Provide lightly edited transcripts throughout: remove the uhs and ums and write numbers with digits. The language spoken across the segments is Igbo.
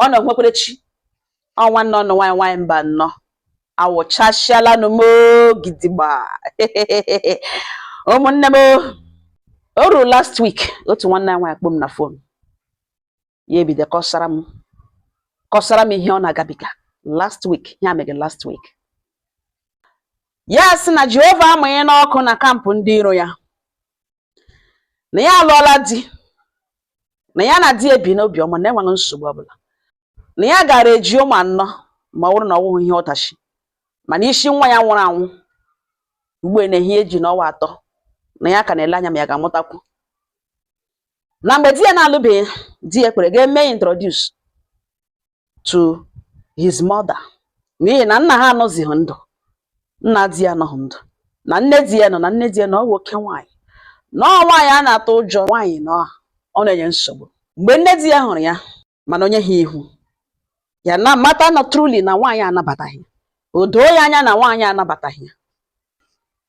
Ọ nọ nwekwerechi ọnwa nnọọ nọ. Nwaanyị nwaanyị mba nnọọ awụchasịalanụ m gidigba. Ụmụnne m, o ruru last week, otu nwanne ya nwaanyị kpọ m na phone. Ya ebido kọsara m ihe ọ na-agabiga last week. Ya mere last week, ya sị na Jehova amụnye n'ọkụ na camp ndị iro ya, na ya alụọla di, na ya na di ebi n'obi ọma, na enweghị nsogbu ọbụla, na ya gara eji ụmụ anọ ma ọ bụrụ na ọ wụghị ihe ọdachi, mana isi nwa ya nwụrụ anwụ ugbu a na-ehi eji n'ọnwa 3, na ya ka na-ele anya ma ya ga-amụtakwu. Na mgbe di ya na-alụbeghị, di ya kwere ga-eme introduce to his mother, n'ihi na nna ha anọzighị ndụ, nna di ya anọghị ndụ, na nne di ya nọ, na nne di ya na ọ bụ oke nwaanyị, na ọ nwaanyị a na-atụ ụjọ, nwaanyị na ọ na-enye nsogbu. Mgbe nne di ya hụrụ ya, mana onye ha ihu ya na mata na truly na nwaanyị anabataghị, o doo ya anya na nwaanyị anabataghị ya.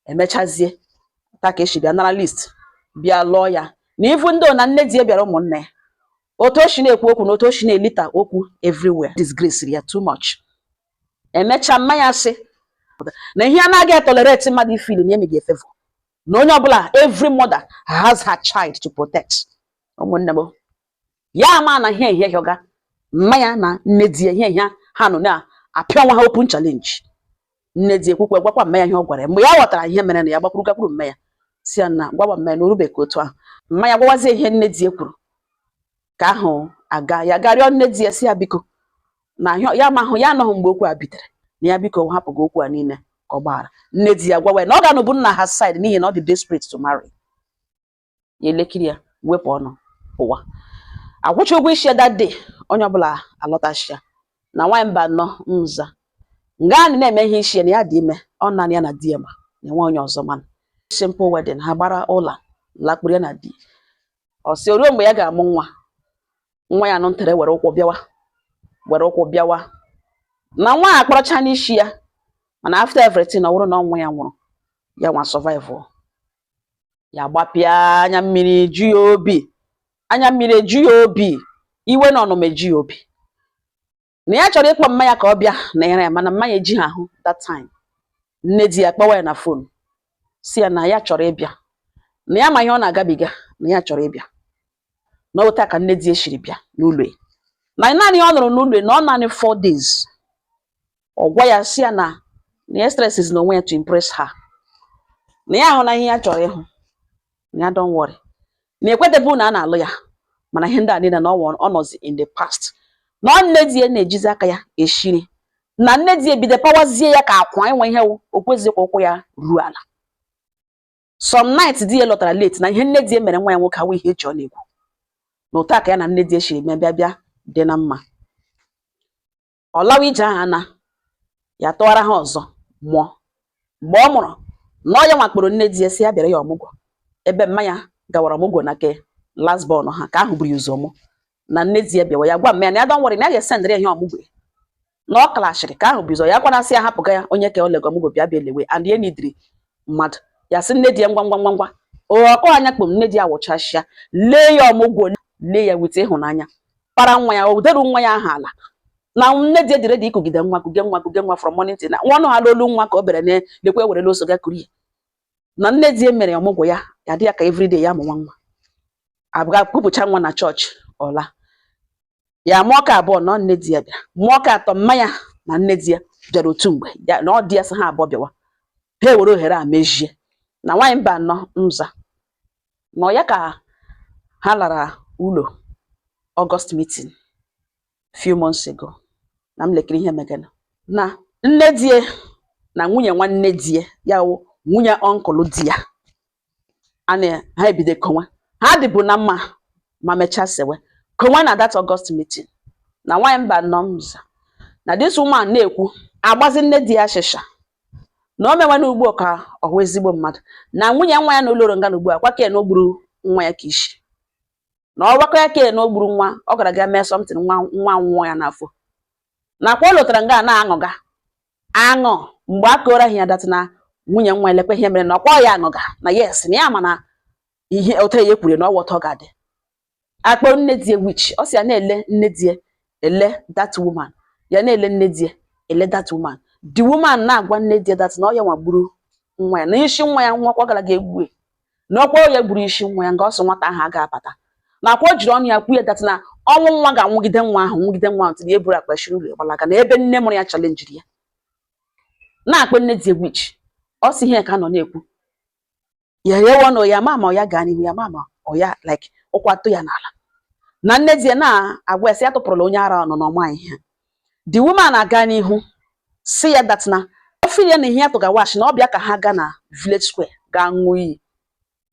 Emechazie taa ka esi bịa nara list bịa lụọ ya, na ivu ndị na nne di ya bịara, ụmụnne ya, otu o si na-ekwu okwu na otu o si na-elita okwu everywhere disgrace ya too much. Emechaa, mmanya sị na ihe anaghị etolerate mmadụ ifili na emeghị efavour na onye ọbụla. Every mother has her child to protect. Ụmụnne m, ya ama na ihe ihe hịọga mmanya na nne di ya, ihe ihe ha nọ na-apịa onwe ha open challenge. Nne di ekwukwe gwakwa mma ya ihe ọ gwara ya. Mgbe ya ghọtara ihe mere na ya gbakwuru gakwuru mma ya, si ya na gwawa mma ya na orube ka otu ahụ. Mma ya gwawazie ihe nne di ya kwuru ka ahụ aga ya ga rịọ nne di ya, si ya biko, na ya amahụ ya anọghị mgbe okwu a bitere, na ya biko hapụgo okwu a niile ka ọ gbaghara. Nne di ya gwawa ya na ọ ga-anọbụ nna ha side, n'ihi na ọ dị desperate to marry ya. Elekiri ya wepụ ọnụ ụwa akwụcha ụgwọ isi ya that day. Onye ọbụla alọtachia na nwaanyị mba nọ nza nga a na-eme ihe isi ya na ya dị ime. Ọ naanị ya na di ya ma na enwe onye ọzọ, mana simple wedding ha gbara ụla lakpuru ya na di. Ọ sị ruo mgbe ya ga-amụ nwa, nwa ya nụ ntere were ụkwụ bịawa, were ụkwụ bịawa na nwa a akpọrọcha n'isi ya. Mana after everything, ọ bụrụ na nwa ya nwụrụ, ya nwa survive, ya gbapịa anya mmiri ju ya obi, anya mmiri eju ya obi, iwe na ọnụma eju ya obi, na ya chọrọ ịkpọ mma ya ka ọ bịa na nyere ya, mana mma ya ejighị ahụ that time. Nne di ya kpọwa ya na phone, si ya na ya chọrọ ịbịa, na ya ma ihe ọ na-agabiga, na ya chọrọ ịbịa. Na otu a ka nne di ya siri bịa n'ụlọ ya, na naanị ọ nọrọ n'ụlọ ya na ọ naanị 4 days. Ọ gwa ya, si ya na ya stresses na onwe ya to impress her, na ya ahụ na ihe ya chọrọ ịhụ, na ya don't worry, na ekwetebụ na a na-alụ ya, mana ihe ndị a niile na ọ nọzi in the past, na ọ nne di ya na-ejizi aka ya eshiri, na nne di ya ebido pawazie ya ka akwa enwe ihe wụ o kwezikwa ụkwụ ya ruo ala. Some night di ya lọtara late, na ihe nne di ya mere nwa ya nwoke awụ ihe eji ọ na-ekwu, na otu a ka ya na nne di ya siri mee bịa bịa dị na mma. Ọ lawa ije ahụ ana ya tụwara ha ọzọ mụọ. Mgbe ọ mụrụ na ọ ya nwakporo nne di ya, si ya bịara ya ọmụgwọ, ebe mma ya gawara ọmụgwọ na ke last born ha ka ahụ buru ya ụzọ mụ. Na nne di ya bịawa, ya gwa mma ya na ya don't worry, na ya ga-esendịrị ya ihe ọmụgwọ ya. Na ọ klashịrị ka ahụ bụ ụzọ ya kwanasị ya hapụga ya onye ka o lego ọmụgwọ bịa bịa lewe and ya nidiri mmadụ. Ya sị nne di ya ngwa ngwa ngwa ngwa ọkọ anya kpom. Nne di ya wụchasịa lee ya ọmụgwọ, lee ya wite ịhụnanya para nwa ya, o deru nwa ya ahụ ala. Na nne di edire dị ikugide nwa, kuge nwa, kuge nwa from morning till na nwa ọnụ ha n'olu nwa ka o bere na lekwe ewerela oso ga kuri ya. Na nne di ya mere ọmụgwọ ya, ya dị ya ka everyday ya mụ nwa nwa abụga kwupụcha nwa na chọọchị ọla ya mụọ ka abụọ. Na nne di ya bịara mụọ ka atọ. Mma ya na nne di ya bịara otu mgbe ya na ọ di ya sị ha abụọ bịawa, ha ewere ohere a mejie. Na nwaanyị mba anọ nza nọ ya ka ha lara ụlọ August meeting few months ago, na m lekiri ihe megana na nne di ya na nwunye nwanne di ya, ya wụ nwunye uncle di ya, a na ha ebido konwe. Ha dịbụ na mma ma mechaa sewe konwe na that August meeting. Na nwaanyị mba nọ nza na this woman na-ekwu agbazi nne di ya ashịsha na o mewe n'ugbo ka ọ hụ ezigbo mmadụ, na nwunye nwa ya na ụlọ nga na ugbu a kwake na o gburu nwa ya ka ishi na ọgbakọ ya ke na o gburu nwa ọ gara ga mee something, nwa nwa nwụọ ya n'afọ. Nakwa o lotara nga na-aṅụga aṅụ mgbe a kọrọ ya that na nwunye nwa elekwa ihe mere na ọkwa ya aṅụga, na yes, na ya ma na ihe otu ya ekwuru na ọ wọta ọ ga-adị akpọ nne di ya witch. Ọ sị ya na-ele nne di ya. Ele that woman, ya na-ele nne di ya, ele that woman. The woman na-agwa nne di ya that na ọ ya nwa gburu nwa ya, na isi nwa ya, nwa kwa gara ga egbu ya, na ọkwa ya gburu isi nwa ya, nga ọ sị nwata ahụ aga abata, na akwa o jiri ọnụ ya kwuo ya that na ọnwụ nwa ga-anwụgide nwa ahụ, nwụgide nwa ahụ, tinye eburu akpa shiri ụlọ gbalaga, na ebe nne mụrụ ya challengeiri ya na-akpọ nne di witch. Ọ sị ihe ka a nọ na-ekwu ya yewe na ya ma ya gaa n'ihu ya ma ọ ya like ụkwụ atụ ya n'ala, na nne di ya na-agwa ya sị ya tụpụrụla onye ara nọ n'ọma ihe. The woman aga n'ihu si ya that na ofe ya na ihe ya tụga wash, na ọ bịa ka ha gaa na village square gaa ṅụọ iyi,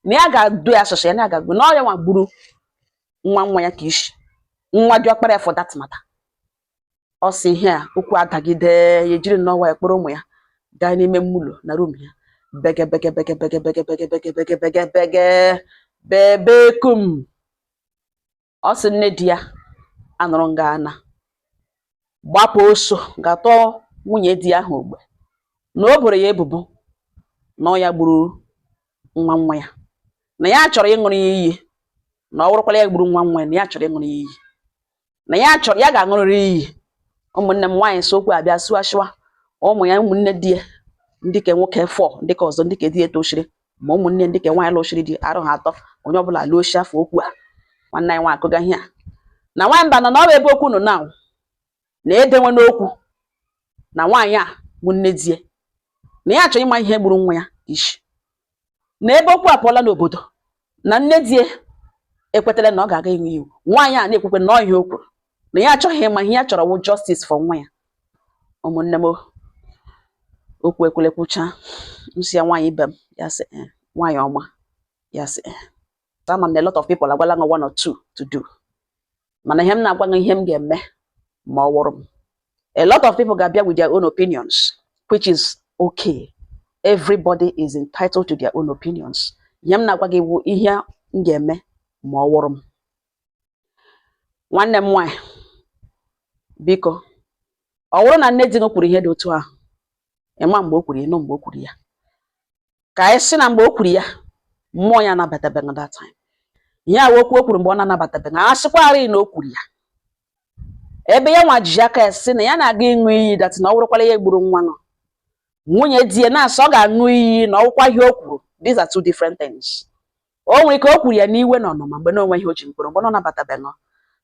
na ya ga-ado ya asụsụ ya, na ya ga-agbu, na ọ ya nwa gburu nwa nwa ya, ka isi nwa diọkpara ya for that matter. Ọ sị ihe a okwu adagide ya, ejiri nnọọ ya kpọrọ ụmụ ya gaa n'ime mmụlọ na room ya, bege bege bege bege bege bege bege bege bege bege bebekum. Ọ sị nne di ya anụrụ nga ana gbapụ ọsọ ga-atọ nwunye di ya ahụ ogbe, na o boro ya ebubo na ọ ya gburu nwa nwa ya, na ya chọrọ ịṅụrụ ya iyi, na ọ bụrụkwala ya gburu nwa nwa ya, na ya chọrọ ịṅụrụ ya iyi, na ya chọrọ ya ga-aṅụrịrị iyi. Ụmụnne m nwaanyị, so okwu abịa sụasịwa ụmụ ya, ụmụnne di ya, ndị ke nwoke fọ, ndị ke ọzọ, ndị ke di ya toshiri, ma ụmụnne ndị ke nwaanyị lụchiri di arụ ha atọ, onye ọbụla lụọ afọ okwu a. Nwanne anyị nwa akụga ihe a na nwamba nọ na ọ bụ ebe okwu nọ na na-edenwe n'okwu na nwaanyị a bụ nne di ya, na ya chọrọ ịma ihe gburu nwa ya isi, na ebe okwu apụọla n'obodo, na nne di ya ekwetala na ọ ga-aga ịṅụ iwu. Nwaanyị a na-ekwekwe na ọ ihe o kwuru, na ya achọghị ịma ihe ya chọrọ wụ justice for nwa ya. Ụmụnne m, okwu ekwele kwucha nsị ya, nwaanyị ibe m, ya sị, "Eh, nwaanyị ọma," ya sị, "Eh." Ama m na a lot of people agwala m one or two to do, mana ihe m na-agwa gị, ihe m ga-eme ma ọ wụrụ m, a lot of people ga-abịa with their own opinions, which is okay. Everybody is entitled to their own opinions. Ihe m na-agwa gị bụ ihe m ga-eme ma ọ wụrụ m. Nwanne m nwaanyị, biko, ọ bụrụ na nne di gị kwuru ihe dị otu ahụ, ịma mgbe o kwuru ya, ịnụ mgbe o kwuru ya, ka anyị sị na mgbe o kwuru ya, mmụọ ya anabatabeghị that time. Ihe a okwu o kwuru mgbe ọ na-anabatabeghị, a sịkwarị na o kwuru ya ebe ya nwa ji aka ya sị na ya na-aga ịṅụ iyi that na ọ bụrụkwala ya gburu nwa nọ, nwunye di ya na-asị ọ ga-aṅụ iyi na ọwụkwa ihe o kwuru. These are two different things. O nwere ike o kwuru ya n'iwe na ọnụma, mgbe na onwe ihe o ji mkpụrụ, mgbe ọ nabatabeghị,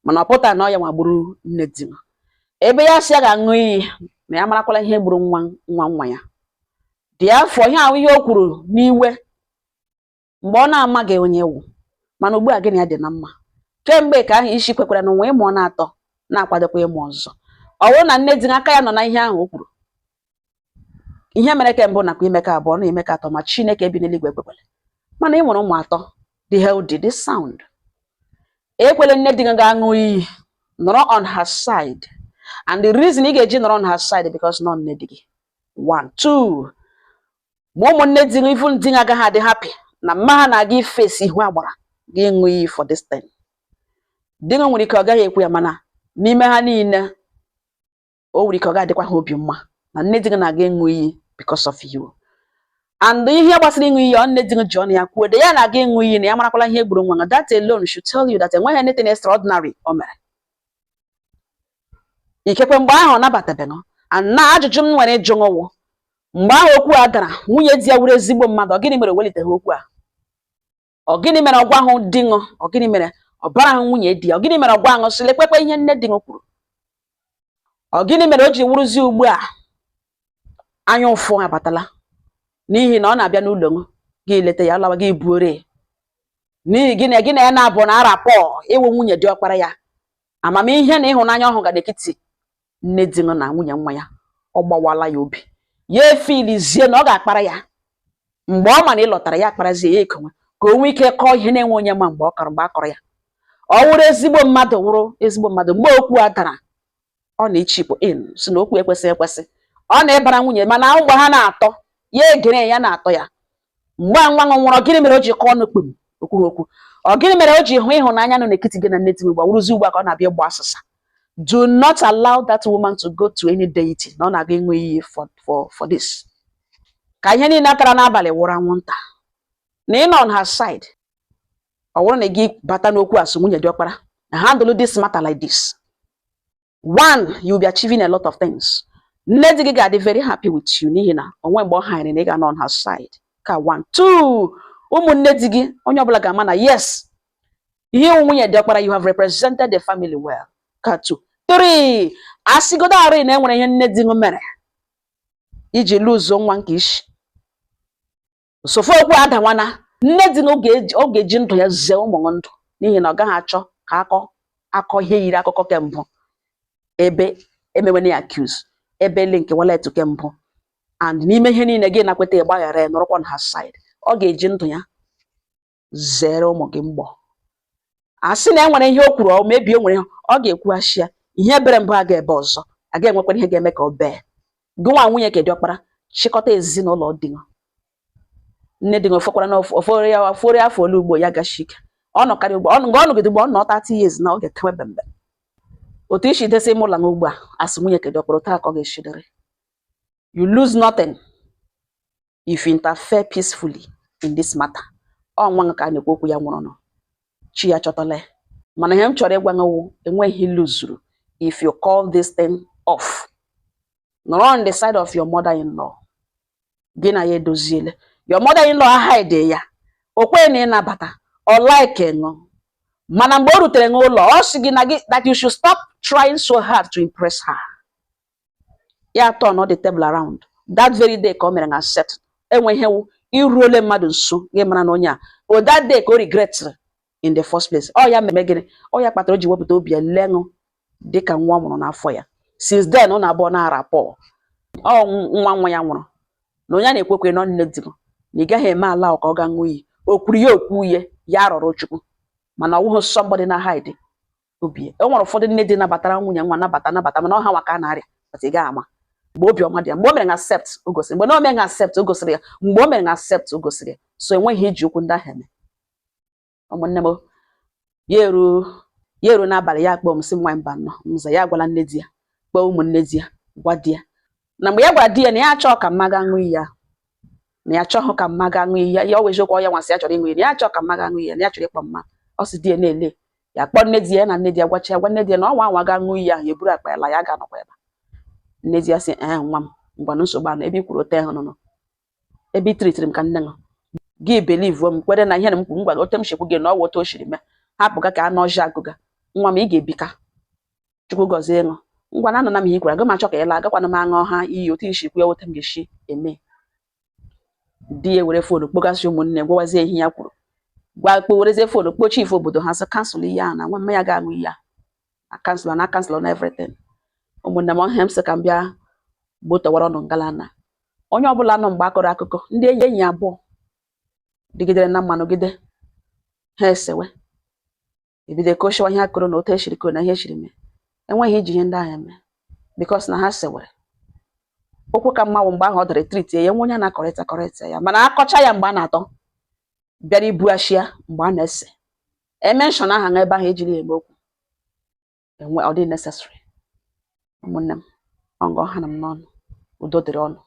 mana ọ pụta na ọ ya nwa gburu nne di m, ebe ya sị ya ga-aṅụ iyi na ya marakwala ihe gburu nwa nwa nwa ya dị afọ. Ihe ahụ ihe o kwuru n'iwe mgbe ọ na-amaghị onye wụ, mana ugbu a gịnị ya dị na mma kemgbe ka ahụ isi kwekwara na onwe ịmụ ọ na-atọ na-akwadokwa ịmụ ọzọ. Ọ bụrụ na nne di aka ya nọ na ihe ahụ o kwuru, ihe mere ke mbụ nakwa ime ka abụọ na ime ka atọ, ma Chineke bi n'eluigwe ekwekwele, mana ị nwere ụmụ atọ dị healthy, dị sound. Ekwele nne di gị ga-aṅụ iyi, nọrọ on her side. And the reason ị ga-eji nọrọ on her side, because nọ nne di gị, one, two, ma ụmụnne di gị, even di gị agaghị adị happy na mma ha na-aga ifesi ihu agbara gị ịṅụ iyi for this thing. Di gị nwere ike ọ gaghị ekwu ya, mana n'ime ha niile o nwere ike ọ ga-adịkwa ha obi mma na nne di gị na-aga ịṅụ iyi because of you. And ihe gbasara ịṅụ iyi, ọ nne di gị ji ọnụ ya kwuo de ya na-aga ịṅụ iyi na ya marakwala ihe gburu nwa gị. That alone should tell you that enweghị anything extraordinary o mere. Ikekwe mgbe ahụ ọ nabatabeghị. And na ajụjụ m nwere ịjụ ṅụwụ, mgbe ahụ okwu a dara, nwunye di ya wuru ezigbo mmadụ, ọ gịnị mere o weliteghị okwu a? Ọ gịnị mere ọgwa ahụ di ṅụ? Ọ gịnị mere ọ bara ahụ nwunye di ya? Ọ gịnị mere ọgwa ahụ sị lekwekwe ihe nne di ṅụ kwuru? Ọ gịnị mere o ji wụrụzi ugbu a anya ụfụ abatala, n'ihi na ọ na-abịa n'ụlọ ṅụ gị leta ya, lawa gị buore ya? N'ihi gịnị gị na ya na-abụ na arapọ ịwụ nwunye dị ọkpara ya? Amamihe na ịhụnanya ọhụ ga n'etiti nne di ṅụ na nwunye nwa ya, ọ gbawala ya obi, ya efilizie na ọ ga-akpara ya mgbe ọ ma na ị lọtara, ya akparazie ya ekonwe ka o nwee ike kọọ ihe na-enwe onye ma mgbe ọ kọrọ, mgbe a kọrọ ya. Ọ wụrụ ezigbo mmadụ, wụrụ ezigbo mmadụ, mgbe okwu a dara, ọ na-echipụ in si na okwu ekwesịghị ekwesị, ọ na-ịbara nwunye, mana mgbe ha na-atọ ya egere ya na-atọ ya mgbe a nwa ṅụ nwụrụ, gịnị mere o ji kọọ ọnụ kpum okwu okwu? Ọ gịnị mere o ji hụ ịhụnanya nọ n'etiti gị na nne di gị wụrụzi ugbu a ka ọ na-abịa ịgba asịsa? Do not allow that woman to go to any deity na ọ na-aga ịṅụ iyi for this. Ka ihe niile atara n'abalị wụrụ anwụnta na ị nọ on her side. Ọ bụrụ na gị bata n'okwu asụ nwunye diọkpara, handle this matter like this. One, you will be achieving a lot of things. Nne di gị ga-adị very happy with you, n'ihi na onwe mgbe ọ hanyere na ị ga-anọ on her side. Ka one. Two, ụmụnne di gị, onye ọbụla ga-ama na yes, ihe nwunye diọkpara, you have represented the family well. Ka two. Three, asịgodo arị na enwere ihe nne di gị mere iji luzuo nwa nke isi sofu okwu adawana, nne di gị ọ ga-eji ndụ ya zee ụmụ gị ndụ, n'ihi na ọ gaghị achọ ka akọ akọ ihe yiri akụkọ kembụ ebe emewene ya accuse, ebe link wallet kembụ. And n'ime ihe niile gị nakweta ịgbaghara ya, nọrọkwa na her side, ọ ga-eji ndụ ya zere ụmụ gị mgbọ. A sị na e nwere ihe o kwuru, ọ mebie, o nwere ihe ọ ga-ekwughachi ya. Ihe bere mbụ aga ebe ọzọ aga enwekwana ihe ga-eme ka ọ bee. Gị nwa nwunye ke diọkpara, chịkọta ezinụlọ di gị, nne di gị ofekwara na ofere ya ofere afọ ole ugbo ya gashi ike ọ nọkarị ugbo ọ nga ọ nọgide ugbo ọ nọ 30 years na ọ ga-etewe bembe. Otu isi desi ime ụlọ ugbu a asị nwunye ke diọkpara, otu a ka ọ ga-esi dịrị. You lose nothing if you interfere peacefully in this matter. Ọ nwa gị ka a na-ekwu okwu ya nwụrụ nụ chi ya chọtala ya. Mana ihe m chọrọ ịgwa gị wụ, enweghị luzuru if you call this thing off. Nọrọ on the side of your mother-in-law, gị na ya edoziele. Your mother-in-law hide ya, o kweghị na ịnabata ọ like ṅụ, mana mgbe o rutere n'ụlọ, ọ sị gị na gị that you should stop trying so hard to impress her. Ya turn the table around that very day ka o mere na accept. Enwe ihe wụ iruole mmadụ nso, gị mara na onye a o that day ka o regret in the first place. Ọ ya mere gịnị? Ọ ya kpatara o ji wepụta obi ya lee ṅụ dịka nwa ọ mụrụ n'afọ ya. Since then, ọ na-abụọ na-arapọ ọ nwa nwa ya nwụrụ na onye a na-ekwekwe nọ nne di m na ị gaghị eme ala ka ọ ga ṅụọ iyi. O kwuru ya okwu ihe ya rọrọ Chukwu, mana ọ wụghị somebody na hide obi ya. E nwere ụfọdụ nne di nabatara nwunye nwa nabata nabata, mana ọ ha nwa ka a na-arịa, but ị gaghị ama. Mgbe obiọma dị ya, mgbe o mere na accept, o gosiri. Mgbe na o mere na accept, o gosiri ya. Mgbe o mere na accept, o gosiri ya. So enweghị iji okwu ndị ahụ eme. Ụmụnne m, ya eru n'abalị, ya kpọọ m sị m, nwa mba nọ nza ya agwala nne di ya, kpọọ ụmụnne di ya, gwa di ya na mgbe ya gwara di ya na ya achọghị ka mma ga ṅụọ iyi ya, na ya achọghị ka mma ga ṅụọ iyi ya. Ya ọ wụ eziokwu, ọ ya nwasị ya chọrọ ịṅụ iyi, na ya achọghị ka mma ga ṅụọ iyi ya, na ya chọrọ ịkpọ mma. Ọ sị di ya na-ele ya, kpọọ nne di ya na nne di ya, gwacha ya, gwa nne di ya na ọnwa anwa ga ṅụọ iyi ahụ, ya eburu akpa ya la, ya ga-anọkwa ebe a. Nne di ya sị, "Ee, nwa m, ngwanụ, nsogbu anọ ebe i kwuru ote ahụ nọ ebe i tiritiri m ka nne ṅụ gị believe m, kwere na ihe na m kwuru, m gwara ote m shekwu gị na ọ wụ otu o siri mee. Hapụga ka anụ ọjọọ agụga nwa m, ị ga-ebika, Chukwu gọzie ṅụ. Ngwa na anọ na m ihe i kwuru, aga m achọ ka ị laa, agakwana m aṅụ ha iyi otu isi kwu ya, otu m ga-esi eme." Di ya were phone kpọgasị ụmụnne, gwawazie ihe ya kwuru, gwa kpowerezie phone kpọọ chief obodo ha, sị cancel ihe ahụ, na nwa mma ya ga-aṅụ iyi a na cancel, na cancel na everything. Ụmụnne m, ọhịa m sị ka m bịa gbotọwara ọnụ ngala na onye ọbụla nọ mgbe a kọrọ akụkọ ndị enyi enyi abụọ dịgidere na mma, nọgide ha esewe, ebido koshiwa ihe akụrụ na otu esiri koo na ihe esiri mee. Enweghị iji ihe ndị ahụ eme because na ha sewere okwu ka mmanwụ. Mgbe ahụ ọ dara treat ya, nwe onye a na-akọrịta kọrịta ya, mana akọcha ya mgbe a na-atọ bịara ibughachi ya mgbe a na-ese emenshọn aha ebe ahụ ejiri ya eme okwu enwe ọ dị necessary. Ụmụnne m, ọ ngọ ha na m n'ọnụ. Udo dịrị ọnụ.